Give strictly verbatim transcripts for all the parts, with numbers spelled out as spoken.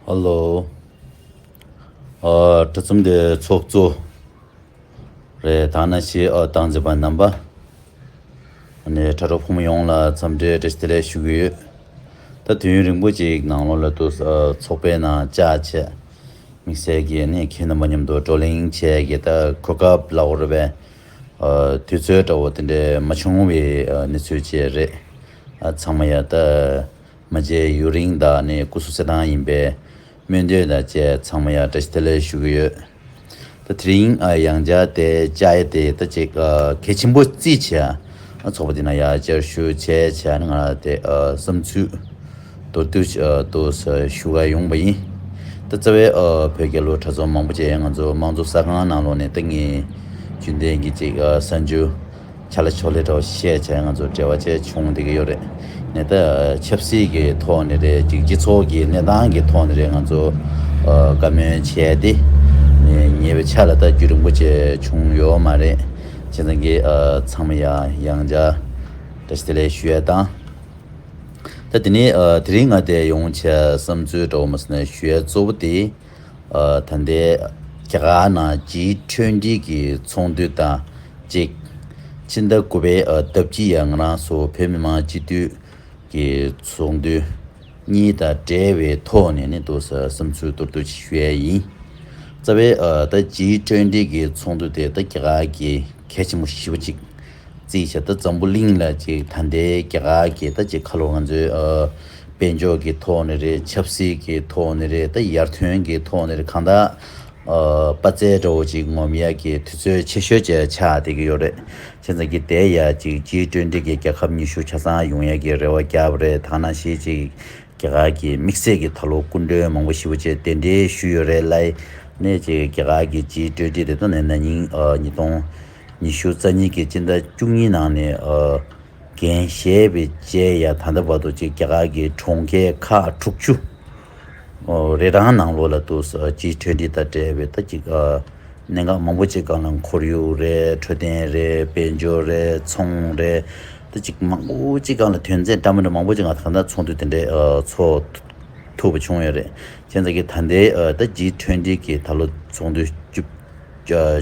ཨ་ལོ། ཨ། གྲྭ་ཚོམས་དེ་ཚོགས་གཙོ་རེད། ད་ནང་བཞིན་ཨ་སྟངས་འཛིན་པ་རྣམ་པ། ཨ་ནི་དྲ་གྲོགས་ཕོ་མོ་ཡོངས་ལ་འཚམས་འདྲི་བཀྲ་ཤིས་བདེ་ལེགས་ཞུ་གི་ཡོད། ད་དུས་ཡུན་རིང་པོ་ཅིག་ནང་ལོགས་ལ་དུ་ཨ་ཚོགས་པའི་ནང་བཅར་བྱས། དམིགས་བསལ་གྱིས་ནི་ཁྱེད་རྣམ་པ་མཉམ་དུ་བགྲོ་གླེང་བྱས་ཀྱི་ད་གོ་སྐབས་ལ་འོར་བའི་ཨ་དུས་ཚོད་འདྲ་བོ་དེ་འདྲའི་མ་བྱུང་བའི་ཨ་གནས་ཚུལ་བཅས་རེད། ཨ་ཚང་མ་ཡ་ད། མ་མཇལ་ཡུན་རིང་དང་ནི་སྐུ་གཟུགས་གསལ་ཐང་ཡིན་པའི་སྨོན་འདུན་དང་བཅས་ཚང་མ་ཡ་བཀྲ་ཤིས་བདེ་ལེགས་ཞུ་གི་ཡོད། ད་དེ་རིང་ཨ་ཡང་བསྐྱར་དེ་བཅར་ཡ་དེ་ད་ཅིག་ཨ་གལ་ཆེན་པོ་བརྩིས་བྱས། ཨ་ཚོགས་པ་འདི་ན་ཡ་བཅར་ཞུ་བྱས་བྱས་ནས་ང་རང་དེ་ཨ་བསམ་ཚུལ་མདོར་བསྡུས་ཨ་ཏོག་ཙམ་ཞུ་ག་ཡོང་པ་ཡིན། ད་རྩ་བའི་ཨ་བོད་རྒྱལ་ལོ་གྲྭ་ཚོགས་མང་པོ་བྱས་ང་ཚོ་དམངས་གཙོ་གསར་ཁང་ནང་ལོགས་ནས་ད་ངས་རྒྱུན་ལྡན་གྱི་ཅིག་ཨ་གསར་འགྱུར། ཆ་ལ་ཆོ་ལེ་འདྲ་བོ་བཤད་བྱས་ང་ཚོ་འབྲེལ་བ་བྱས་བྱུང་བསྡད་ཀྱི་ཡོད་རེད། ནས་ད་ཆབ་སྲིད་ཀྱི་ཐོག་ནས་རེད་ཅིག་སྤྱི་ཚོགས་ཀྱི་གནས་སྟངས་ཀྱི་ཐོག་ནས་རེད་ང་ཚོ་ཨ་བཀའ་མོལ་བྱས་ཏེ། ནས་ཉེ་བའི་ཆ་ལ་ད་རྒྱུན་རིང་པོ་བྱས་བྱུང་ཡོད་མ་རེད། བྱས་ཙང་གི་ཨ་ཚང་མ་ཡ་ཡང་བསྐྱར་བཀྲ་ཤིས་བདེ་ལེགས་ཞུ་ཡ་དང་། ད་དེ་ནས་ཨ་དེ་རིང་ང་དེ་ཡོང་བྱས་བསམ་ཚུལ་འདྲ་བོ་མ་ཟེར་ན་ཞུ་ཡ་གཙོ་བོ་དེ། ཨ་ད་ལྟའི་རྒྱ་གར་ནང་ཇི་ཊུ་ཝེན་ཊི་གི་ཚོགས་འདུ་དང་གཅིག་ཕྱི་ཟླ་དགུ་པའི་ཨ་ཟླ་གཅིག་ཡ་ང་རང་ཚོ་བོད་མི་མང་སྤྱི་འཐུས་ཀྱི་ཚོགས་འདུ་གཉིས་དང་འབྲེལ་བའི་ཐོག་ནས་ནི་འདུག་ས་བསམ་ཚུལ་མདོར་བསྡུས་ཅིག་ཞུ་ཡ་ཡིན། རྩ་བའི་ཨ་ད་ཇི་ཊུ་ཝེན་ཊི་གི་ཚོགས་འདུ་དེ་ད་རྒྱ་གར་གྱི་གལ་ཆེན་པོ་ཞེ་པོ་ཅིག་བརྩིས་བྱས། ད་འཛམ་བུ་གླིང་ལ་ཅིག་ད་ལྟའི་རྒྱ་གར་གྱི་ད་ཅིག་ཁ་ལོ་ང་ཚོའི་ཨ་དཔལ་འབྱོར་གྱི་ཐོག་ནས་རེད། ཆབ་སྲིད་ཀྱི་ཐོག་ནས་རེད། ད་ཡར་ཐོན་གྱི་ཐོག་ནས་རེད། གང་ལྟར་ཨ་དཔའ་རྩལ་འདྲ་བོ་ཅིག་ངོམ་ཡ་གི་དུས་ཚོད་ཆེ་ཤོས་ཅིག་ཆགས་བསྡད་ཀྱི་ཡོད་རེད། བྱས་ཙང་གི་དེ་ཡ་ཅིག་ཇི་ཊུ་ཝེན་ཊི་གི་རྒྱལ་ཁབ་ཉི་ཤུ་ཆ་ཚང་ཡོང་ཡ་གི་རེ་བ་བརྒྱབ་པ་རེད། ད་ནང་བཞིན་ཅིག་རྒྱ་གར་གྱི་དམིགས་བསལ་གྱི་ད་ལོ་སྐུ་མགྲོན་མང་པོ་ཞེ་པོ་ཅིག་གདན་འདྲེན་ཞུས་ཡོད་རེད་ལ། ནས་ཅིག་རྒྱ་གར་གྱི་ཇི་ཊུ་ཝེན་ཊི་དེ་ད་ནས་ན་ནིང་ཨ་ཉིས་སྟོང་ཉི་ཤུ་རྩ་གཉིས་ཀྱི་སྤྱི་ཟླ་བཅུ་གཉིས་ནང་ནས་ཨ་འགན་བཞེས་པའི་རྗེས་ཡ་ད་ལྟ་བར་དུ་ཅིག་རྒྱ་གར་གྱི་གྲོང་ཁྱེར་ཁག་དྲུག་ཅུ་ཨོ་རེ་གྲངས་ནང་ལོགས་ལ་འདུག་ས་ཇི་ཊུ་ཝེན་ཊི་དང་འབྲེལ་བའི་ད་ཅིག་ཨ་གནད་འགག་མང་པོ་ཅིག་སྒང་ལ་ཁོར་ཡུག་རེད། འཕྲོད་བསྟེན་རེད། དཔལ་འབྱོར་རེད། ཚོང་རེད། ད་ཅིག་མང་པོ་ཅིག་སྒང་ལ་དོན་ཚན་འདྲ་མི་འདྲ་མང་པོ་ཅིག་སྒང་ད་གང་ལྟར་ཚོགས་འདུ་དེ་འདྲའི་ཨ་ཚོགས་ཐུབ་པ་བྱུང་ཡོད་རེད། བྱས་ཙང་གི་ད་ལྟའི་ཨ་ད་ཇི་ཊུ་ཝེན་ཊི་གི་ད་ལོ་ཚོགས་འདུ་བཅུ་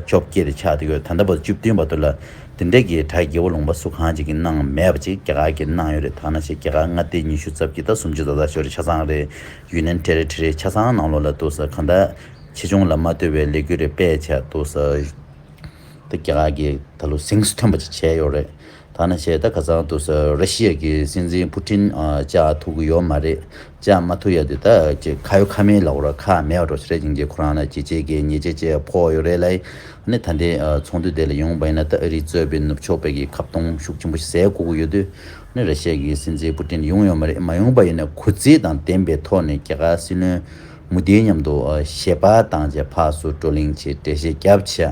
བཅོ་བརྒྱད་དེ་ཆགས་བསྡད་ཡོད། ད་ལྟ་བར་བཅུ་བདུན་བར་དུ་ལ་དེ་འདྲ་གི་གྲ་རྒྱས་པོ་ལུང་པ་སུ་གང་ཅིག་གིས་གནང་མེད་པ་ཅིག་རྒྱ་གར་གྱིས་གནང་ཡོད་རེད། ཐ་ན་ཞིག་རྒྱ་གར་མངའ་སྡེ་ཉི་ཤུ་རྩ་བརྒྱད་དང་སུམ་ཅུ་རྩ་ལྔ་ཞོར་ཆ་ཚང་རེད། ཡུ་ནན་ཊེ་རི་ཊོ་རི་ཆ་ཚང་ནང་ལོགས་ལ་འདུག་ས་གང་ལྟར་ཆེ་ཆུང་ལ་མ་ལྟོས་པའི་ལས་འགུལ་རེ་སྤེལ་བྱས་འདུག་ས། ད་རྒྱ་གར་གྱིས་ད་ལོ་གཟེངས་སུ་ཐོན་པ་ཅིག་བྱས་ཡོད་རེད། ཐ་ན་ཞིག་ད་ཁ་སང་འདུག་ས་ར་ཤི་ཡ་གི་སྲིད་འཛིན་པུ་ཊིན་ཨ་བཅར་ཐུབ་ཀྱི་ཡོད་མ་རེད། བཅར་མ་ཐུབ་ཡ་དེ་ད་ཅིག་ཁ་ཡོད་ཁ་མེད་ལབ་དགོས་རེད། ཁག་མེད་པ་འདྲ་ཞིག་རེད། སྙིང་རྗེ་ཁོ་རང་ལ་ཅི་བྱེད་ཀྱི་ཉེས་ཆད་ཅིག་ཕོག་ཡོད་རེད་ལ། ཨ་ནི་ད་ལྟའི་ཨ་ཚོགས་འདུ་དེ་ལ་ཡོང་བ་ཡིན་ན་ད་ཨ་རི་གཙོས་པའི་ནུབ་ཕྱོགས་པའི་གི་ཁ་གཏོང་ཤུགས་ཆེན་པོ་ཞིག་བཟོ་དགོས་ཀྱི་ཡོད་དུས། ཨ་ནི་ར་ཤི་ཡ་གི་སྲིད་འཛིན་པུ་ཏིན་ཡོང་ཡོད་མ་རེད། མ་ཡོང་པ་ཡིན་ན་གུས་བརྩི་དང་ལྡན་པའི་ཐོག་ནས་རྒྱ་གར་སྲིད་བློན་མོ་དིའི་མཉམ་དུ་ཨ་ཞལ་པར་བཏང་བྱས་ཕར་ཚུར་བགྲོ་གླེང་བྱས་འགྲེལ་བཤད་བརྒྱབ་བྱས།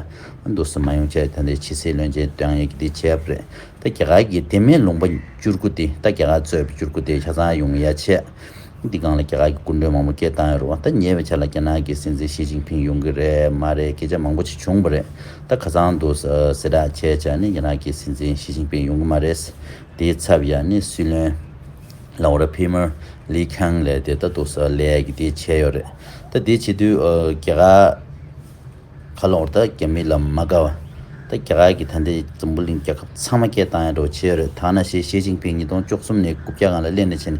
ཨ་འདུག་སེ་མ་ཡོང་བྱས་ད་ལྟའི་ཕྱི་སྲིད་བློན་ཆེན་བཏང་ཡས་ཀྱི་དེ་བྱས་པ་རེད། ད་རྒྱ་གར་གྱི་དེ་མིན་ལུང་པ་བཅུ་དགུ་དེ་ད་རྒྱ་གར་གཙོས་པའི་བཅུ་དགུ་དེ་ཆ་ཚང་ཡོང་ཡ་བྱས། འདི་སྒང་ལ་རྒྱ་གར་གྱི་སྐུ་མགྲོན་མང་པོ་སྐད་བཏང་ཡོད་རེད་བ། ད་ཉེ་བའི་ཆར་ལ་རྒྱ་ནག་གི་སྲིད་འཛིན་ཞི་ཅིན་ཕིང་ཡོང་གི་རེད་མ་རེད་སྐད་ཆ་མང་པོ་ཅིག་བྱུང་བ་རེད། ད་ཁ་སང་དུ་གསལ་བསྒྲགས་བྱས་བྱས་ནི་རྒྱ་ནག་གི་སྲིད་འཛིན་ཞི་ཅིན་ཕིང་ཡོང་གི་མ་རེད། དེའི་ཚབ་ཡ་ནི་སྲིད་བློན་ལའོ་ར་ཕི་མར་ལི་ཁང་ལས་དེ་ད་དུ་གསལ་ལས་ཀྱི་དེ་བྱས་ཡོད་རེད། ད་དེ་བྱེད་དུས་རྒྱ་གར། ཁ་ལོར་ད་རྒྱ་མི་ལ་མ་དགའ་བ། ད་རྒྱ་གར་གྱི་ད་ལྟའི་འཛམ་བུ་གླིང་རྒྱལ་ཁབ་ཚང་མ་སྐད་བཏང་ཡ་འདྲ་བོ་བྱས་ཡོད་རེད། ཐ་ན་ཞེ་ཞི་ཅིན་ཕིང་ཉིས་སྟོང་བཅུ་གསུམ་ནས་རྐུབ་བཀྱག་སྒང་ལ་སླེབས་ནས་ཕྱིན།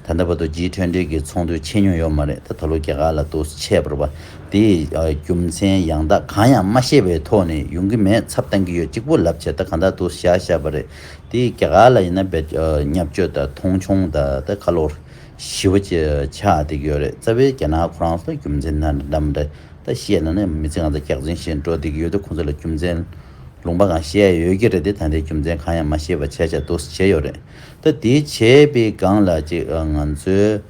ད་ལྟ་བར་དུ་ཇི་ཊུ་ཝེན་ཊི་གི་ཚོགས་འདུ་ཆད་མྱོང་ཡོད་མ་རེད། ད་ད་ལོ་རྒྱ་གར་ལ་དུ་ཆད་པ་རེད་པ། དེའི་རྒྱུ་མཚན་ཡང་དག་གང་ཡང་མ་ཤེས་པའི་ཐོག་ནས་ཡོང་གི་མེད་ཚབ་བཏང་གི་ཡོད་གཅིག་པོ་ལབ་བྱས་ད་གང་ལྟར་དུ་བཞག་བཞག་པ་རེད། དེ་རྒྱ་གར་ལ་ཡིན་ན་བས་བརྙས་བཅོས་དང་མཐོང་ཆུང་དང་ད་ཁ་ལོར་ཞི་བ་ཆགས་བསྡད་ཀྱི་ཡོད་རེད། རྩ་བའི་རྒྱ་ནག་ཁོ་རང་ཚོ་རྒྱུ་མཚན་ན་འདྲ་མི་འདྲ། ད་བཤད་ན་ནི་མི་ཚེ་གང་ཚ་རྒྱག་འཛིན་བཞིན་འགྲོ་བསྡད་ཀྱི་ཡོད་དུས་ཁོང་ཚོ་ལ་རྒྱུ་མཚན་ལུང་པ་གང་བཤད་ཡོད་ཀྱི་རེད་དེ་ད་ལྟའི་རྒྱུ་མཚན་གང་ཡང་མ་ཤེས་པ་བྱས་བྱས་འདུག་བྱས་ཡོད་རེད། ད་དེ་བྱས་པའི་སྒང་ལ་ཅིག་ང་ཚོའི་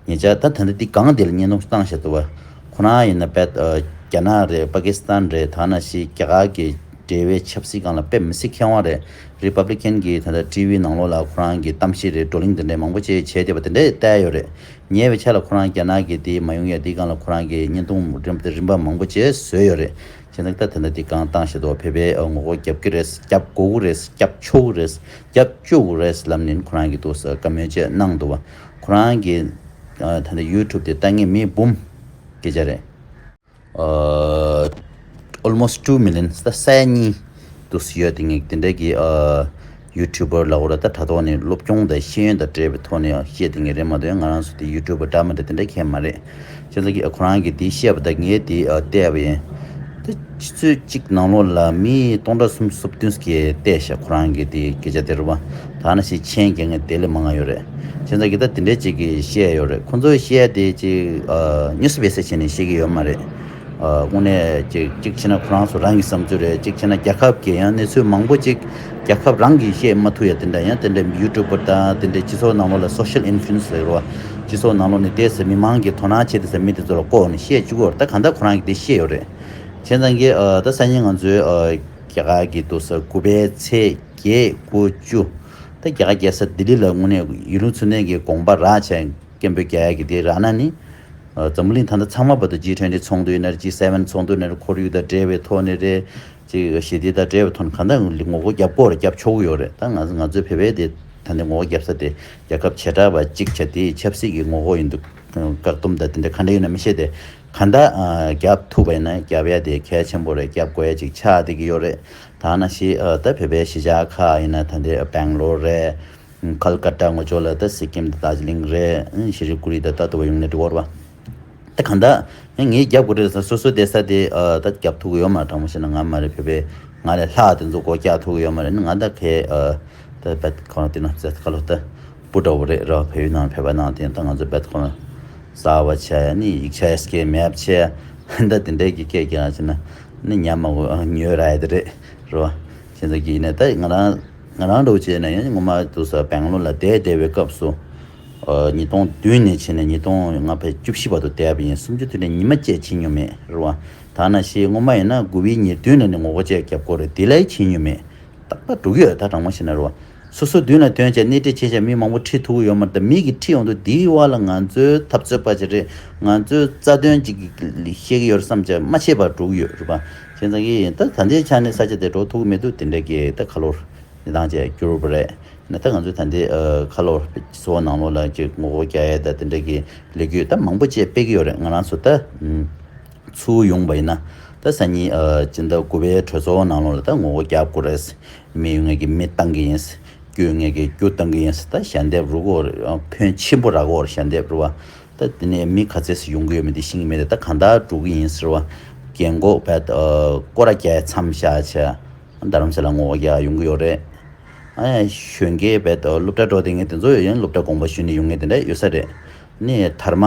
ཉེ་ཆར་ད་ད་ལྟ་འདི་སྒང་དེ་ལ་བརྙན་ཐུང་བཏང་བཞག་འདུག་བ། ཁོ་རང་ཡིན་ན་དཔེ་རྒྱ་ནག་རེད། པ་ཀི་སི་ཐན་རེད། ད་ནང་བཞིན་རྒྱ་གར་གྱི་འབྲེལ་བའི་ཆབ་སྲིད་སྒང་ལ་དཔེ་མི་སྲིད་མཁས་དབང་རེད། རི་པབ་ལི་ཀན་གྱི་ད་ལྟ་ཊི་ཝི་ནང་ལོགས་ལ་ཁོ་རང་གི་གཏམ་བཤད་རེད། བགྲོ་གླེང་དེ་འདྲའི་མང་པོ་ཅིག་བྱས་བསྡད་པ་དེ་འདྲས་བལྟས་ཡོད་རེད། ཉེ་བའི་ཆར་ལ་ཁོ་རང་རྒྱ་ནག་གི་དེ་མ་ཡོང་ཡ་དེའི་སྒང་ལ་ཁོ་རང་གི་བརྙན་ཐུང་རིམ་རིམ་པ་མང་པོ་ཅིག་བཟོས་ཡོད་རེད། བྱས་ཙང་ད་ད་ལྟ་དེ་སྒང་བཏང་བཞག་འདུག་བོད་པས་ངོ་རྒོལ་རྒྱབ་ཀྱི་རེད། རྒྱབ་དགོས་ཀྱི་རེད། རྒྱབ་ཆོག་གི་རེད། རྒྱབ་བཅུག་གི་རེད་ལབ་ནས་ཁོ་རང་གི་འདུག་བཀའ་མོལ་ཅིག་གནང་འདུག་བ། ཁོ་རང་གི་ད་ལྟ་ཡུ་ཊུབ་དེ་ལྟ་མཁན་མི་འབུམ་ སྐད་ཆ་རེད། ཨ། almost two million ད་ས་ཡ་གཉིས་དུ་ཡོད་དེ་ངས་དེ་འདྲ་གི་ཨ། ཡུ་ཊུབ་པར་ལ་འོ་ར་ད་དྲ་ཐོག་ནས་སློབ་སྦྱོང་དང་ཤེས་ཡོན་དང་འབྲེལ་བའི་ཐོག་ནས་བཤད་དེ་ངས་རེད་མ་གཏོགས་ང་རང་ཚོ་དེ་ཡུ་ཊུབ་པར་འདྲ་མི་འདྲ་དེ་འདྲ་གང་ཡང་མ་རེད། བྱས་ཙང་གི་ཁོ་རང་གིས་དེ་བཤད་པ་དང་ངས་དེ་ཨ། བལྟས་པ་ཡིན། ད་ཆུ་ཚོད་གཅིག་ནང་ལོགས་ལ་མི་སྟོང་ཕྲག་གསུམ་སུམ་བདུན་ཞིག་བལྟས་ཤག་ཁོ་རང་གི་དེ་སྐད་ཆ་དེ་རེད་པ། ད་ནང་བཞིན་མཆན་རྒྱག་མཁན་དེ་ལས་མང་ང་ཡོད་རེད། བྱས་ཙང་གི་ད་དེ་འདྲས་ཅིག་གིས་བཤད་ཡོད་རེད། ཁོ་ཚོས་བཤད་དེ་ཅིག་ཨ། དངོས་སུ་བལྟས་ཚེ་བྱས་ནས་བཤད་ཀྱི་ཡོད་མ་རེད། ཨ། དངོས་གནས་ཅིག་གཅིག་བྱས་ན་ཁོ་རང་ཚོ་རང་གི་བསམ་ཚུལ་རེད། གཅིག་བྱས་ན་རྒྱལ་ཁབ་ཀྱི་ཡང་གནས་ཚུལ་མང་པོ་ཅིག་རྒྱལ་ཁབ་རང་གིས་བཤད་མ་ཐུབ་ཡ་དེ་འདྲ། ཡང་དེ་འདྲ་ཡུ་ཊུབ་པར་དང་དེ་འདྲ་སྤྱི་ཚོགས་ནང་ལོགས་ལ་སོ་ཤལ་ཨིན་ཕུ་ལུ་ཨེན་སར་ཟེར་བ། སྤྱི་ཚོགས་ནང་ལོགས་ནས་བལྟས་ཚེ་མི་མང་གིས་དོ་སྣང་བྱེད་དེ་ཚེ་མི་དེ་ཚོ་ལ་བསྐོར་ནས་བཤད་བཅུག་གི་ཡོད་རེད། ད་གང་ལྟར་ཁོ་རང་གིས་དེ་བཤད་ཡོད་རེད། བྱས་ཙང་གི་ཨ། ད་སང་ཉིན་ང་ཚོའི་ཨ། རྒྱ་གར་གྱི་འདུག་ས་དགུ་པའི་ཚེས་བརྒྱད་དགུ་བཅུ། ད་རྒྱ་གར་རྒྱལ་ས་ལྡི་ལི་ལ་དངོས་གནས་ཡུལ་ལུང་ཚུལ་ལྡན་གྱི་དགོངས་པ་རག་བྱས་སྐད་འབོད་རྒྱག་ཡ་གི་དེ་རག་ན་ནི། ཨ། འཛམ་བུ་གླིང་ད་ལྟ་ཚང་མ་བར་དུ་ཇི་ཊུ་ཝེན་ཊི་ཚོགས་འདུ་ཡིན་ན་རེད། ཇི་སེ་ཝེན་ཚོགས་འདུ་ཡིན་ན་རེད། ཁོར་ཡུག་དང་འབྲེལ་བའི་ཐོག་ནས་རེད། ཅིག་ཞི་བདེ་དང་འབྲེལ་བའི་ཐོག་ནས་གང་ལྟར་ངོ་རྒོལ་རྒྱབ་དགོས་རེད། རྒྱབ་ཆོག་གི་ཡོད་རེད། ད་ང་ང་ཚོའི་བོད་པའི་དེ་ད་ནི་ངོ་རྒོལ་རྒྱབ་ས་དེ་རྒྱལ་ཁབ་བྱེ་བྲག་པ་གཅིག་བྱས་དེ་ཆབ་སྲིད་ཀྱི་ངོ་རྒོལ་ཡིན་འདུག་བཀག་སྡོམ་དང་དེ་འདྲ་ག་འདྲ་ཡོད་ན་མི་ཤེས་ཏེ། གང་ལྟར་ཨ། རྒྱབ་ཐུབ་པ་ཡིན་ན་རྒྱབ་ཡ་དེ་གལ་ཆེན་པོ་རེད། རྒྱབ་དགོས་ཡ་ཅིག་ཆགས་བསྡད་ཀྱི་ཡོད་རེད། ད་ནང་བཞིན་ཨ། ད་བོད་པའི་གཞིས་ཆགས་ཁག་ཡིན་ན་ད་འདི་སྦེང་ལོར་རེད། ཁལ་ཀ་ཏ་ངོས་ཕྱོགས་ལ་ད་སི་ཀིམ་དང་དར་ཇི་ལིང་རེད། ཤྲི་ཀུ་རི་དང་ད་དུ་བ་ཡོང་ནས་འགྲོ་བར་བ། ད་གང་ལྟར་ངས་རྒྱབ་དགོས་རེད་ཟེར། སོ་སོ་བསྡད་ས་དེ་ཨ། ད་རྒྱབ་ཐུབ་ཀྱི་ཡོད་མ་རེད། དྲང་མོ་བཤད་ན་ང་མ་རེད། བོད་པའི་ང་ལས་ལྷག་དེ་ཚོ་སྒོ་རྒྱག་ཐུབ་ཀྱི་ཡོད་མ་རེད། ང་ད་གས་ཨ། ད་བད་ཁོ་རང་དེ་ན་ཟེར་ཁ་ལོ་ད་སྤུ་འདྲ་བོ་རེད་ར། བལ་ཡུལ་ནང་བོད་པ་ནང་དེ་ད་ང་ཚོ་བད་ཁོ་རང་གསར་བ་བྱས་ནི་ཡིག་ཆ་ཨེ་སི་ཀེ་མེབ་བྱས་ད་དེ་འདྲའི་གི་སྐད་རྒྱག་བྱས་ན་ནི་ཉམས་མ་དགོས་ཉོས་ར་ཡ་དེ་རེད་ར། བྱས་ཙང་གི་ནས་ད་ང་རང་ང་རང་འདྲ་བོ་བྱས་ན་ཡང་ངོ་མ་དུ་ས་སྦེང་ལོར་ལ་བསྡད་བསྡད་པའི་སྐབས་སུ། ཨ། ཉིས་སྟོང་བདུན་ནས་བྱས་ནས་ཉིས་སྟོང་ལྔ་བཅུ་བཞི་བར་དུ་བསྡད་པ་ཡིན། སུམ་ཅུ་དུས་དྲན་ཉི་མ་བཅས་ཕྱིན་མྱོང་མེད་རེད་བ། ད་ནང་བཞིན་སྔོན་མ་ཡིན་ན་དགུ་པའི་ཉེར་བདུན་ལ་ནི་ངོ་རྒོལ་བཅས་རྒྱབ་སྐོར་རེད། དེ་ལ་ཕྱིན་མྱོང་མེད། ཏག་ཏག་འགྲོ་གི་ཡོད། ད་དྲང་མོ་བཤད་ན་རེད་བ། སོ་སོ་མདུན་ལ་ཐོན་བྱས་སྣེ་ཁྲིད་བྱས་བྱས་མི་མང་པོ་ཁྲིད་ཐུབ་ཀྱི་ཡོད་མ་རེད། ད་མི་གིས་ཁྲིད་ཡོང་དུས་དེའི་བར་ལ་ང་ཚོའི་འཐབ་རྩོད་པ་ཅིག་རེད། ང་ཚོའི་རྩ་དོན་ཅིག་གི་བཤད་ཀྱི་ཡོད་རེད་བསམ་བྱས་མ་ཤེས་པར་འགྲོ་གི་ཡོད་རེད་བ། བྱས་ཙང་གི་ད་ད་ལྟའི་ཆ་ནས་ས་ཆ་དེ་འགྲོ་ཐུབ་ཀྱི་མི་འདུག་དེ་འདྲ་གི་ད་ཁ་ལོར། གནས་སྟངས་བཅས་འགྱུར་བ་རེད། ནས་ད་ང་ཚོས་ད་ལྟའི་ཨ། ཁ་ལོ་སོ་ནང་ལོགས་ལ་ཅིག་ངོ་རྒོལ་རྒྱག་ཡས་དང་དེ་འདྲ་གི་ལས་འགུལ་ད་མང་པོ་བཅས་སྤེལ་གྱི་ཡོད་རེད། ང་རང་ཚོ་ད་ཚུར་ཡོང་བ་ཡིན་ན་ད་སང་ཉིན་ཨ། སྤྱི་ཟླ་དགུ་པའི་གྲོས་ཚོགས་ནང་ལོགས་ལ་ད་ངོ་རྒོལ་རྒྱག་དགོས་རེད། མི་ཡོང་མཁན་གྱི་མི་བཏང་གི་ཡིན། རྒྱུ་ཡོང་མཁན་གྱི་རྒྱུ་བཏང་གི་ཡིན། ད་ཞལ་འདེབས་རུ་གོ་ཕོན་ཆེན་པོ་རག་གོ་ཞལ་འདེབས་རུ་བ། ད་དེ་ནས་མི་ག་ཚད་ཡོང་གི་ཡོད་མེད་དེ་ཤེས་ཀྱི་མེད། ད་གང་ལྟར་འགྲོ་གི་ཡིན་ཟེར་བ། རྒན་གོག་བས་ཨ། སྐོར་ར་རྒྱག་མཚམས་བཞག་བྱས། རྡ་རམ་ས་ལ་ངོ་རྒོལ་རྒྱག་ཡོང་གི་ཡོད་རེད། ཨ་ཡ་གཞོན་སྐྱེས་བས་སློབ་གྲྭ་འགྲོ་བསྡད་མཁན་དེ་ཚོ་ཡང་སློབ་གྲྭ་དགོངས་པ་ཞུས་ནས་ཡོང་མཁན་དེ་འདྲ་ཡོད་ས་རེད། ནི་དར་མ་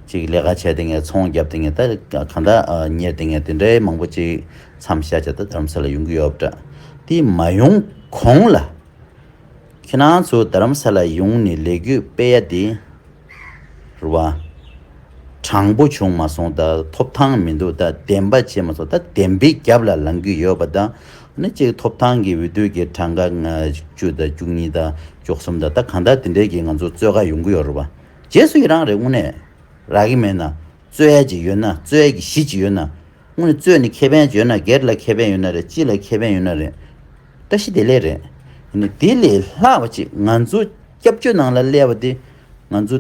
ཅིག་ལས་ཀ་བྱས་བསྡད་མཁན་ཚོང་རྒྱབ་བསྡད་མཁན་ད་གང་ལྟར་ཨ། གཉེར་བསྡད་མཁན་དེ་འདྲའི་མང་པོ་ཅིག་མཚམས་བཞག་བྱས་ད་རྡ་རམ་ས་ལ་ཡོང་གི་ཡོད་པ་འདྲ། དེ་མ་ཡོང་གོང་ལ་ཁྱེད་རང་ཚོ་རྡ་རམ་ས་ལ་ཡོང་ནས་ལས་འགུལ་སྤེལ་ཡ་དེ། རེད་བ། དྲང་པོ་བྱུང་མ་སོང་། ད་ཐོབ་ཐང་མི་འདུག་ད་བདེན་པ་བྱས་མ་སོང་། ད་བདེན་པའི་རྒྱབ་ལ་ལངས་ཀྱི་ཡོད་པ་དང་། ནི་གཅིག་ཐོབ་ཐང་གི་འོས་བསྡུ་གི་གྲངས་ཀ་ལྔ་བཅུ་དང་བཅུ་གཉིས་དང་བཅུ་གསུམ་དང་ད་གང་ལྟར་དེ་འདྲའི་གི་ང་ཚོ་རྩོད་ག་ཡོང་གི་ཡོད་རེད་བ། རྗེས་སུ་ཡི་རང་རེད། དངོས་གནས་རག་གི་མེད་ན། རྩོད་ཡ་ཅིག་ཡོད་ན། རྩོད་ཡ་གི་གཞི་ཅིག་ཡོད་ན། དངོས་གནས་རྩོད་ནས་ཁེ་ཕན་ཅིག་ཡོད་ན། སྒེར་ལ་ཁེ་ཕན་ཡོད་ན་རེད། སྤྱི་ལ་ཁེ་ཕན་ཡོད་ན་རེད། བཀྲ་ཤིས་བདེ་ལེགས་རེད། ཡིན་ནའི་དེ་ལས་ལྷག་པ་ཅིག་ང་ཚོ་སྐྱབས་བཅོལ་ནང་ལ་སླེབས་པ་དེ་ང་ཚོ་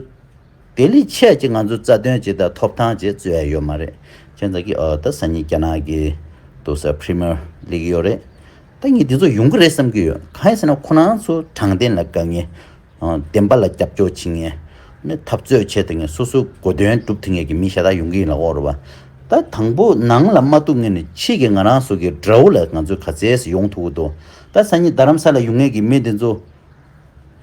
དེ་ལས་ཆེ་ཅིག་ང་ཚོ་རྩ་དོན་ཅིག་དང་ཐོབ་ཐང་ཅིག་རྩོད་ཡ་ཡོད་མ་རེད། བྱས་ཙང་གི་ཨ། ད་སང་ཉིན་རྒྱ་ནག་གི་འདུག་ས་པི་རི་མི་ཡར་སླེབས་ཀྱི་ཡོད་རེད། ད་ངས་འདི་ཚོ་ཡོང་གི་རེད་བསམ་གྱི་ཡོད། གང་ཡིན་ཟེར་ན་ཁོ་རང་ཚོ་དྲང་བདེན་ལ་དགའ་མཁན། ཨ། བདེན་པ་ལ་རྒྱབ་སྐྱོར་བྱེད་མཁན། ནི་འཐབ་རྩོད་བྱེད་བསྡད་མཁན། སོ་སོའི་གོ་དོན་སྒྲུབ་ཐུབ་མཁན་གྱི་མི་ཤ་སྟག་ཡོང་གི་ཡིན་ལབ་ཀྱི་ཡོད་རེད་བ། ད་དང་པོ་ནང་ལ་མ་གཏུགས་ངེས་ནས་ཕྱི་གི་ང་རང་ཚོ་གི་དགྲ་བོ་ལ་ང་ཚོས་ག་ཚད་ཡོང་ཐུབ་ཀྱི་འདུག་ད་སང་ཉིན་རྡ་རམ་ས་ལ་ཡོང་མཁན་གྱི་མི་འདི་ཚོ་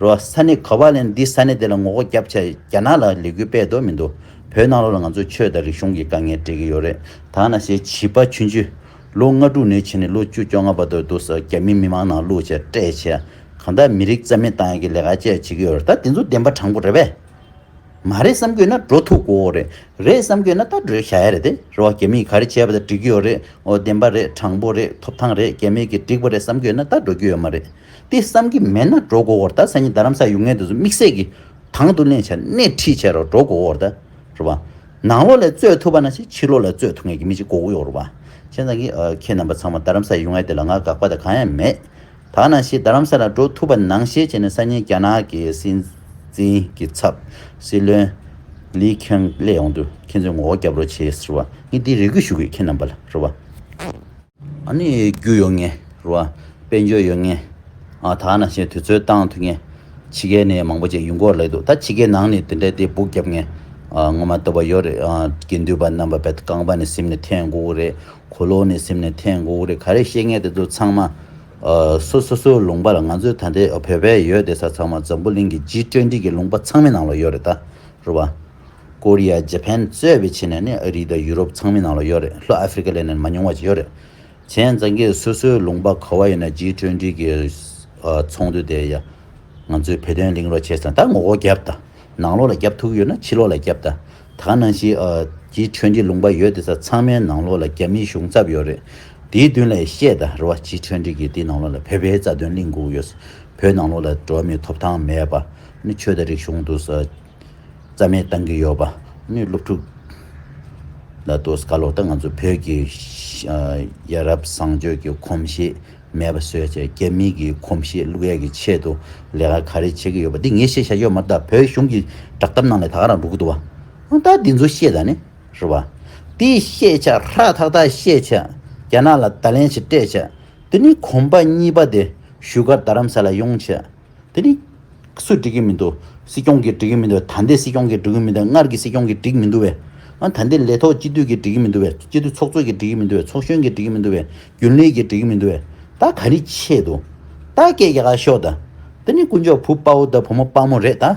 རེད་བ། ས་གནས་ག་པར་ལ་ཡིན་ན་འདི་ས་གནས་དེ་ལ་ངོ་རྒོལ་རྒྱབ་བྱས་རྒྱ་ནག་ལ་ལས་འགུལ་སྤེལ་འདོད་མི་འདུག་བོད་ནང་ལོགས་ལ་ང་ཚོས་ཆོས་དང་རིག་གཞུང་གི་དཀའ་ངལ་འཕྲད་ཀྱི་ཡོད་རེད། ད་ནང་བཞིན་བྱིས་པ་ཆུང་ཆུང་། ལོ་ལྔ་དྲུག་ནས་བྱས་ནས་ལོ་བཅུ་བཅོ་ལྔ་བར་དུ་འདུག་ས་རྒྱ་མི་མི་མང་ནང་བླུགས་བྱས་སྤྲད་བྱས། གང་ལྟར་མི་རིགས་རྩ་མེད་བཏང་ཡག་གི་ལས་ཀ་བཅས་བྱེད་ཀྱི་ཡོད་རེད། ད་དེ་ཚོ་བདེན་པ་དྲང་པོ་རེད་པས། མ་རེད་བསམ་གྱི་ཡོད་ན་འགྲོ་ཐུབ་དགོས་རེད། རེད་བསམ་གྱི་ཡོད་ན་ད་འགྲོ་བཞག་ཡ་རེད་དེ། རེད་བ། རྒྱ་མིས་ག་རེ་བྱས་པ་དང་འགྲིག་གི་ཡོད་རེད། འོ་བདེན་པ་རེད། དྲང་པོ་རེད། ཐོབ་ཐང་རེད། རྒྱ་མི་གིས་འགྲིག་པ་རེད་བསམ་གྱི་ཡོད་ན་ད་འགྲོ་རྒྱུ་ཡོད་མ་རེད། དེ་བསམ་གྱི་མེད་ན་འགྲོ་དགོས་རེད། ད་སང་ཉིན་རྡ་རམ་ས་ཡོང་མཁན་དེ་ཚོ་དམིགས་བསལ་གྱིས་དང་དུ་ལེན་བྱས་སྣེ་ཁྲིད་བྱས་རོགས་འགྲོ་དགོས་རེད་ད། རེད་བ། ནང་ལོགས་ལ་རྩོད་ཐུབ་པ་ནང་བཞིན་ཕྱི་ལོགས་ལ་རྩོད་ཐུབ་མཁན་གྱི་མི་ཅིག་དགོས་ཀྱི་ཡོད་རེད་བ། བྱས་ཙང་གི་ཨ། ཁྱེད་རྣམ་པ་ཚང་མ་རྡ་རམ་ས་ཡོང་ཡ་དེ་ལ་ང་དགག་པ་དང་གང་ཡང་མེད། ད་ནང་བཞིན་རྡ་རམ་ས་ལ་འགྲོ་ཐུབ་པ་ནང་བཞིན་བྱས་ནས་སང་ཉིན་རྒྱ་ནག་གི་སྲིད་འཛིན་གྱི་ཚབ་སྲིད་བློན་ ལི་ཁྱོད་སླེབས་ཡོང་དུས་ཁྱེད་ཚོས་ངོ་རྒོལ་རྒྱབ་རོགས་བྱེད་ཟེར་བ། ངས་འདི་རེ་སྐུལ་ཞུ་གི་ཡོད་ཁྱེད་རྣམ་པ་ལ་རེད་བ། ཨ་ནི་རྒྱུ་ཡོད་ངེས་རེད་བ། དཔལ་འབྱོར་ཡོད་ངེས། ཨ་ད་ནང་བཞིན་དུས་ཚོད་བཏང་ཐུབ་ངེས། ཕྱི་རྒྱལ་ནས་མང་པོ་ཅིག་ཡོང་གི་ཡོད་ལབ་འདུག་ད་ཕྱི་རྒྱལ་ནང་ནས་དེ་འདྲ་དེ་སྦུག་རྒྱབ་ངེས། ཨ་ངོ་མ་ལྟ་བ་ཡོད་རེད། ཨ་དགེ་འདུན་པ་རྣམ་པ་བས་རྐང་པ་ནས་ཟིན་ནས་འཐེན་དགོས་ཀྱི་རེད། གོས་ལོག་ནས་ཟིན་ནས་འཐེན་དགོས་ཀྱི་རེད། ག་རེ་བཤད་ངེས་དེ་ཚོ་ཚང་མ། ཨ་སོ་སོ་སོའི་ལུང་པ་ལ། ང་ཚོའི་ད་ལྟའི་བོད་པའི་ཡོད་བསྡད་ས་ཚང་མ་འཛམ་བུ་གླིང་གི་ཇི་ཊུ་ཝེན་ཊི་གི་ལུང་པ་ཚང་མའི་ནང་ལ་ཡོད་རེད་ད། རེད་བ། ཀོ་རི་ཡ། ཇ་པན་གཙོས་པའི་ཆ་ནས་ནི་ཨ་རི་དང་ཡུ་རོབ་ཚང་མའི་ནང་ལ་ཡོད་རེད། ལྷོ་ཨ་ཧྥེ་རི་ཀ་ལ་ནི་མ་ཉུང་བ་ཅིག་ཡོད་རེད། བྱས་ཙང་གི་སོ་སོའི་ལུང་པ་ག་བ་ཡོད་ན་ཇི་ཊུ་ཝེན་ཊི་གི་ཨ་ཚོགས་འདུ་དེ་ཡ། ང་ཚོས་བོད་དོན་གླེང་རོགས་བྱས་ཙང་ད་ངོ་རྒོལ་རྒྱབ་ད། ནང་ལོགས་ལ་རྒྱབ་ཐུབ་ཀྱི་ཡོད་ན་ཕྱི་ལོགས་ལ་རྒྱབ་ད། ད་ག་ནང་བཞིན་ཨ་ཇི་ཊུ་ཝེན་ཊི་ལུང་པ་ཡོད་དེ་ས་ཚང་མའི་ནང་ལོགས་ལ་རྒྱ་མིའི་གཞུང་ཚབ་ཡོད་རེད། དེའི་མདུན་ལ་བཤད་ད་རེད་བ། ཇི་ཊུ་ཝེན་ཊི་གི་དེའི་ནང་ལོགས་ལ་བོད་པའི་རྩ་དོན་གླེང་དགོས་ཡོད། བོད་ནང་ལོགས་ལ་འགྲོ་བ་མིའི་ཐོབ་ཐང་མེད་པ། ནི་ཆོས་དང་རིག་གཞུང་དུ་ས་རྩ་མེད་བཏང་གི་ཡོད་པ། ནི་སློབ་ཕྲུག་ལ་ཏོག་ཙམ་ག་ལོག་ད་ང་ཚོ་བོད་ཀྱི་ཨ་ཡ་རབས་བཟང་སྤྱོད་ཀྱི་གོམས་གཤིས་མེད་པ་བཟོས་བྱས། རྒྱ་མི་གི་གོམས་གཤིས་བླུག་ཡས་ཀྱི་ཆེད་དུ་ལས་ཀ་ག་རེ་བྱེད་ཀྱི་ཡོད་པ་འདི་ངས་བཤད་བཞག་ཡོད་མ་རེད་ད། བོད་གཞུང་གི་བསྒྲགས་གཏམ་ནང་ལ་ད་ག་རང་འགྲོ་གི་འདུག་བ། ཨ་ད་འདི་ཚོ་བཤད་ད་ནི་རེད་བ། འདི་བཤད་བྱས་ཧྲ་ཐག་ཐག་བཤད་བྱས། རྒྱ་ནག་ལ་བརྡ་ལན་ཞིག་སྤྲད་བྱས། དེ་ནི་གོམ་པ་གཉིས་པ་དེ་བཞུགས་སྒར་རྡ་རམ་ས་ལ་ཡོང་བྱས། དེ་ནི་སུ་འགྲིག་གི་མི་འདུག་སྲིད་སྐྱོང་གིས་འགྲིག་གི་མི་འདུག་ད་ལྟའི་སྲིད་སྐྱོང་གིས་འགྲིག་གི་མི་འདུག་སྔར་གྱི་སྲིད་སྐྱོང་གིས་འགྲིག་མི་འདུག་བས། ཨ་ད་ལྟའི་ལས་ཐོག་སྤྱི་འཐུས་ཀྱིས་འགྲིག་གི་མི་འདུག་བས། སྤྱི་འཐུས་ཚོགས་གཙོ་གིས་འགྲིག་གི་མི་འདུག་བས། ཚོགས་གཞོན་གྱིས་འགྲིག་གི་མི་འདུག་བས། རྒྱུན་ལས་ཀྱིས་འགྲིག་གི་མི་འདུག་བས། ད་ག་རེ་ཆེད་དུ། ད་སྐད་རྒྱག་ག་ཤོག་ད། དེ་ནི་དཀོན་མཆོག་བུ་དཔའ་བོ་དང་བུ་མོ་དཔའ་མོ་རེད་ད།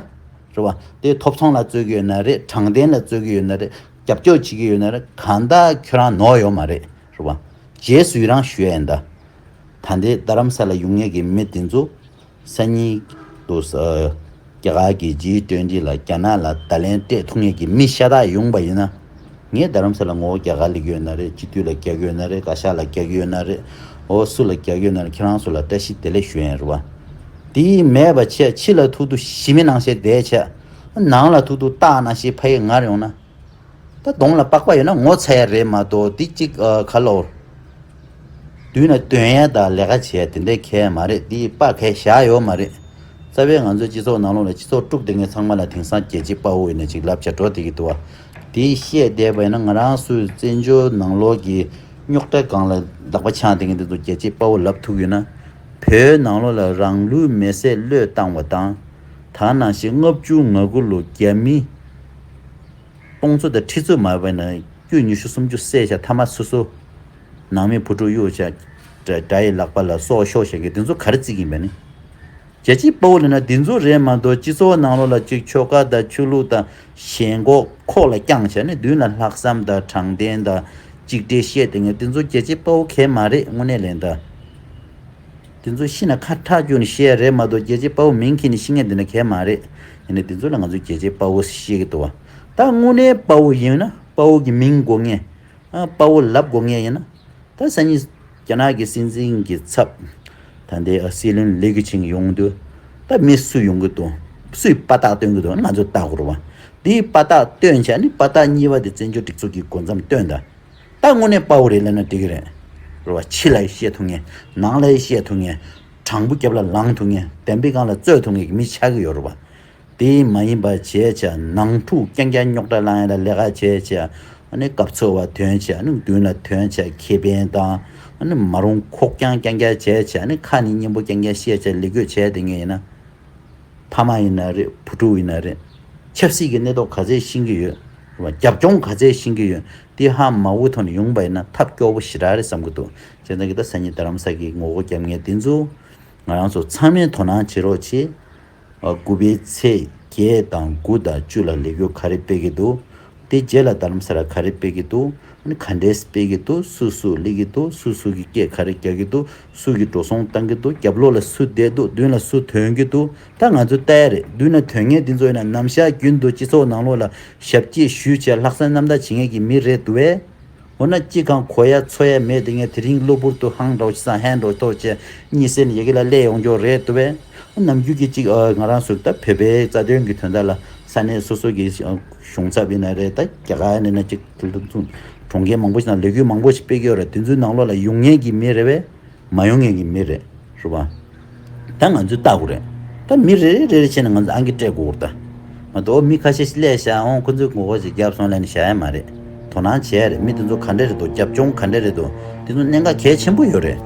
རེད་བ། དེ་ཐོབ་ཚང་ལ་རྩོད་ཀྱི་ཡོད་ན་རེད། དྲང་བདེན་ལ་རྩོད་ཀྱི་ཡོད་ན་རེད། རྒྱབ་སྐྱོར་བྱེད་ཀྱི་ཡོད་ན་རེད། གང་ལྟར་ཁྱོད་རང་ནོར་ཡོད་མ་རེད། རེད་བ། རྗེས་སུ་ཡི་རང་ཞུ་ཡ་ཡིན་ད། ད་ལྟའི་རྡ་རམ་ས་ལ་ཡོང་མཁན་གྱི་མི་དེ་ཚོ་སང་ཉིན་དུ་ས་རྒྱ་གར་གྱི་ཇི་ཊུ་ཝེན་ཊི་ལ་རྒྱ་ནག་ལ་བརྡ་ལན་སྤྲད་ཐུབ་མཁན་གྱི་མི་ཤ་སྟག་ཡོང་པ་ཡིན་ན། ངས་རྡ་རམ་ས་ལ་ངོ་རྒྱ་གར་སླེབས་ཀྱི་ཡོད་ན་རེད། སྤྱི་འཐུས་ལ་རྒྱག་གི་ཡོད་ན་རེད། བཀའ་ཤག་ལ་རྒྱག་གི་ཡོད་ན་རེད། འོ་སུ་ལ་རྒྱག་གི་ཡོད་ན་རེད། ཁྱེད་རང་ཚོ་ལ་བཀྲ་ཤིས་བདེ་ལེགས་ཞུ་ཡ་ཡིན་རེད་བ། དེ་མེད་པ་བྱས་ཕྱི་ལ་ཐུག་དུས་ཞི་མི་ནང་བཞིན་བསྡད་བྱས། ནང་ལ་ཐུག་དུས་སྟག་ནང་བཞིན་ཕ་ཡི་ངར་ཡོང་ན། ད་གདོང་ལ་པགས་པ་ཡོད་ན་ངོ་ཚ་ཡ་རེད་མ་གཏོགས་འདི་གཅིག་ཨ་ཁ་ལོ། མདུན་ལ་སྟོན་ཡ་དང་ལས་ཀ་བྱེད་ཡ་དེ་འདྲའི་གལ་མ་རེད། འདི་དཔའ་གལ་བཞག་ཡོད་མ་རེད། རྩ་བའི་ང་ཚོའི་སྤྱི་ཚོགས་ནང་ལོགས་ལ་སྤྱི་ཚོགས་དཀྲུགས་བསྡད་མཁན་ཚང་མ་ལ་དེང་སང་རྒྱལ་གཅེས་དཔའ་བོ་ཡིན་ན་ཅིག་ལབ་བྱ་འགྲོ་བསྡད་ཀྱི་འདུག་བ། དེ་བཤད་བསྡད་པ་ཡིན་ན་ང་རང་ཚོའི་བཙན་བྱོལ་ནང་ལོགས་ཀྱི་རྙོག་དྲ་སྒང་ལ་ལག་པ་འཆང་བསྡད་མཁན་དེ་ཚོ་རྒྱལ་གཅེས་དཔའ་བོ་ལབ་ཐུབ་ཡོད་ན། བོད་ནང་ལོགས་ལ་རང་ལུས་མེ་སྲེག་བློས་བཏང་བ་དང་། ད་ནང་བཞིན་ལྔ་བཅུ་ང་དགུ་ལོ་རྒྱ་མི་སྟོང་ཚོ་དང་ཁྲི་ཚོ་མ་བས་ན་དཀྱུས་ཉི་ཤུ་སུམ་ཅུ་བསད་བྱས་མཐའ་མ་སོ་སོ་ནང་མི་བུ་ཕྲུག་གཡུག་བྱས་དགྲ་དགྲ་ཡི་ལག་པ་ལ་སྲོག་ཤོར་བྱས་མཁན་དེ་ཚོ་ག་རེ་བརྩི་གི་ཡིན་པ་ནི། རྒྱལ་གཅེས་དཔའ་བོ་ལབ་ན་འདི་ཚོ་རེད་མ་གཏོགས་སྤྱི་ཚོགས་ནང་ལོགས་ལ་གཅིག་ཆོལ་ཁ་དང་ཆོས་ལུགས་དང་ཞེན་ཁོག་ཁོག་ལ་བརྐྱངས་བྱས་ནས་མདུན་ལ་ལྷག་བསམ་དང་དྲང་བདེན་དང་གཅིག་སྒྲིལ་བཤད་བསྡད་མཁན་འདི་ཚོ་རྒྱལ་གཅེས་དཔའ་བོ་གང་ཡང་མ་རེད། དངོས་གནས་ལན་ད། འདི་ཚོ་ཤི་ན་ཁ་ཁྲག་སྐྱུག་ནས་བཤད་རེད་མ་གཏོགས་རྒྱལ་གཅེས་དཔའ་བོ་མིང་ཁྱེར་ནས་ཤི་མཁན་འདི་འདྲ་གང་ཡང་མ་རེད། ཡིན་ནའི་འདི་ཚོ་ལ་ང་ཚོ་རྒྱལ་གཅེས་དཔའ་བོ་ཞེས་བཤད་ཀྱི་འདུག་བ། ད་དངོས་གནས་དཔའ་བོ་ཡིན་ན་དཔའ་བོ་གི་མིང་དགོས་ངེས། ཨ་དཔའ་བོ་ལབ་དགོས་ངེས་ཡིན་ན། ད་སང་ཉིན་རྒྱ་ནག་གི་སྲིད་འཛིན་གྱི་ཚབ་ད་ལྟའི་ཨ་སྲིད་བློན་ལི་ཁེ་ཆང་ཡོང་དུས་ད་མི་སུ་ཡོང་གི་འདུག་སུས་དཔའ་རྟགས་སྟོན་གི་འདུག་ང་ཚོས་ལྟ་དགོས་རེད་བ། འདིའི་དཔའ་རྟགས་སྟོན་བྱས་ནི་དཔའ་རྟགས་གཉིས་པ་དེ་བཙན་བྱོལ་སྒྲིག་འཛུགས་ཀྱི་འགོ་མཚམས་སྟོན་ད། ད་དངོས་གནས་དཔའ་བོ་རེད་ལབ་ན་འགྲིག་གི་རེད། རེད་བ། ཕྱི་ལ་ཡི་བཤད་ཐུབ་མཁན། ནང་ལ་ཡི་བཤད་ཐུབ་མཁན། དྲང་པོ་རྒྱབ་ལ་ལངས་ཐུབ་མཁན། བདེན་པའི་སྒང་ལ་རྩོད་ཐུབ་མཁན་གྱི་མི་ཆགས་ཀྱི་ཡོད་རེད་བ། དེ་མ་ཡིན་པ་བྱས་བྱས་ནང་འཁྲུག་རྐྱང་རྐྱང་རྙོག་དྲ་བསླང་ཡ་ལ་ལས་ཀ་བྱས་བྱས། ཨ་ནི་སྐབས་འཚོལ་བ་ཐོན་བྱས། ཨ་ནི་མདུན་ལ་ཐོན་བྱས་ཁེ་ཕན་དང་། ཨ་ནི་མ་རུང་ཁོག་རྐྱང་རྐྱང་རྐྱང་བྱས་བྱས། ཨ་ནི་ཁ་ནས་སྙན་པོ་རྐྱང་རྐྱང་བཤད་བྱས་ལས་འགུལ་བྱས་བསྡད་མཁན་ཡིན་ན། ཕ་མ་ཡིན་ན་རེད། བུ་ཕྲུག་ཡིན་ན་རེད། ཆབ་སྲིད་ཀྱི་གནས་སྟངས་ག་ཚད་ཤེས་ཀྱི་ཡོད། རྒྱབ་ལྗོངས་ག་ཚད་ཤེས་ཀྱི་ཡོད། དེ་ཧ་མ་གོ་ཐོག་ནས་ཡོང་པ་ཡིན་ན་ཐབས་སྐྱོ་པོ་ཞེ་དྲག་རེད་བསམ་གྱི་འདུག་བྱས་ཙང་གི་ད་སང་ཉིན་རྡ་རམ་ས་གི་ངོ་རྒོལ་རྒྱབ་མཁན་དེ་ཚོ་ང་རང་ཚོ་ཚང་མས་དོ་སྣང་བྱེད་རོགས་བྱེད། ཨ་དགུ་པའི་ཚེས་བརྒྱད་དང་དགུ་དང་བཅུ་ལ་ལས་འགུལ་ག་རེ་སྤེལ་གྱི་འདུག་དེ་རྗེས་ལ་རྡ་རམ་ས་ལ་ག་རེ་སྤེལ་གྱི་འདུག་ཨ་ནི་ག་འདྲས་སྤེལ་གྱི་འདུག་སུ་སུ་སླེབས་ཀྱི་འདུག་སུ་སུ་གི་སྐད་ག་རེ་རྒྱག་གི་འདུག་སུ་གིས་འགྲོ་སོང་བཏང་གི་འདུག་རྒྱབ་ལོགས་ལ་སུ་བསྡད་འདུག་མདུན་ལ་སུ་ཐོན་གྱི་འདུག་ད་ང་ཚོས་ལྟ་ཡ་རེད། མདུན་ལ་ཐོན་མཁན་འདི་ཚོ་ཡིན་ན་ནམ་ཞག་རྒྱུན་དུ་སྤྱི་ཚོགས་ནང་ལོགས་ལ་ཞབས་སྐྱེས་ཞུས་བྱས་ལྷག་བསམ་རྣམ་དག་བྱེད་མཁན་གྱི་མི་རེད་འདུག་བས། འོ་ན་ཅི་གང་གོ་ཡ་འཚོ་ཡ་མེད་དེ་ངས་དེ་རིང་གློ་བུར་དུ་ཧང་འདྲ་བོ་ཅིག་སང་ཧན་འདྲ་བོ་ཐོག་བྱས་གཉིད་སད་ནས་ཡ་གི་ལ་སླེབས་ཡོང་རྒྱུ་རེད་འདུག་བས། ནམ་རྒྱུན་གྱི་ཅིག་ཨ་ང་རང་ཚོ་ད་བོད་པའི་རྩ་དོན་གྱི་དོན་དག་ལ་ས་གནས་སོ་སོ་གི་ཨ་གཞུང་ཚབ་ཡིན་ན་རེད། ད་རྒྱ་གར་ཡིན་ན་ཅིག་གྲོང་ཁྱེར་མང་པོ་ཞིག་ནང་ལས་འགུལ་མང་པོ་ཞིག་སྤེལ་གྱི་ཡོད་རེད། དེ་ཚོའི་ནང་ལོགས་ལ་ཡོང་མཁན་གྱི་མི་རེད་བས། མ་ཡོང་མཁན་གྱི་མི་རེད། རེད་བ། ད་ང་ཚོས་ལྟ་དགོས་རེད། ད་མི་རེ་རེ་རེ་རེ་བྱས་ནས་ང་ཚོ་ཨང་ཀི་སྤྲད་དགོས་རེད་ད། མ་གཏོགས་མི་ཁ་ཤས་ཤིག་སླེབས་བཞག་འོང་ཁོ་ཚོས་ངོ་རྒོལ་ཞིག་བརྒྱབ་སོང་ལབ་ནས་བཞག་ཡ་མ་རེད། དོ་སྣང་བྱེད་ཡ་རེད། མི་དེ་ཚོ་ག་འདྲ་རེད་འདུག་རྒྱབ་ལྗོངས་ག་འདྲ་རེད་འདུག་དེ་ཚོ་གནད་འགག་གལ་ཆེན་པོ་ཡོད་རེད།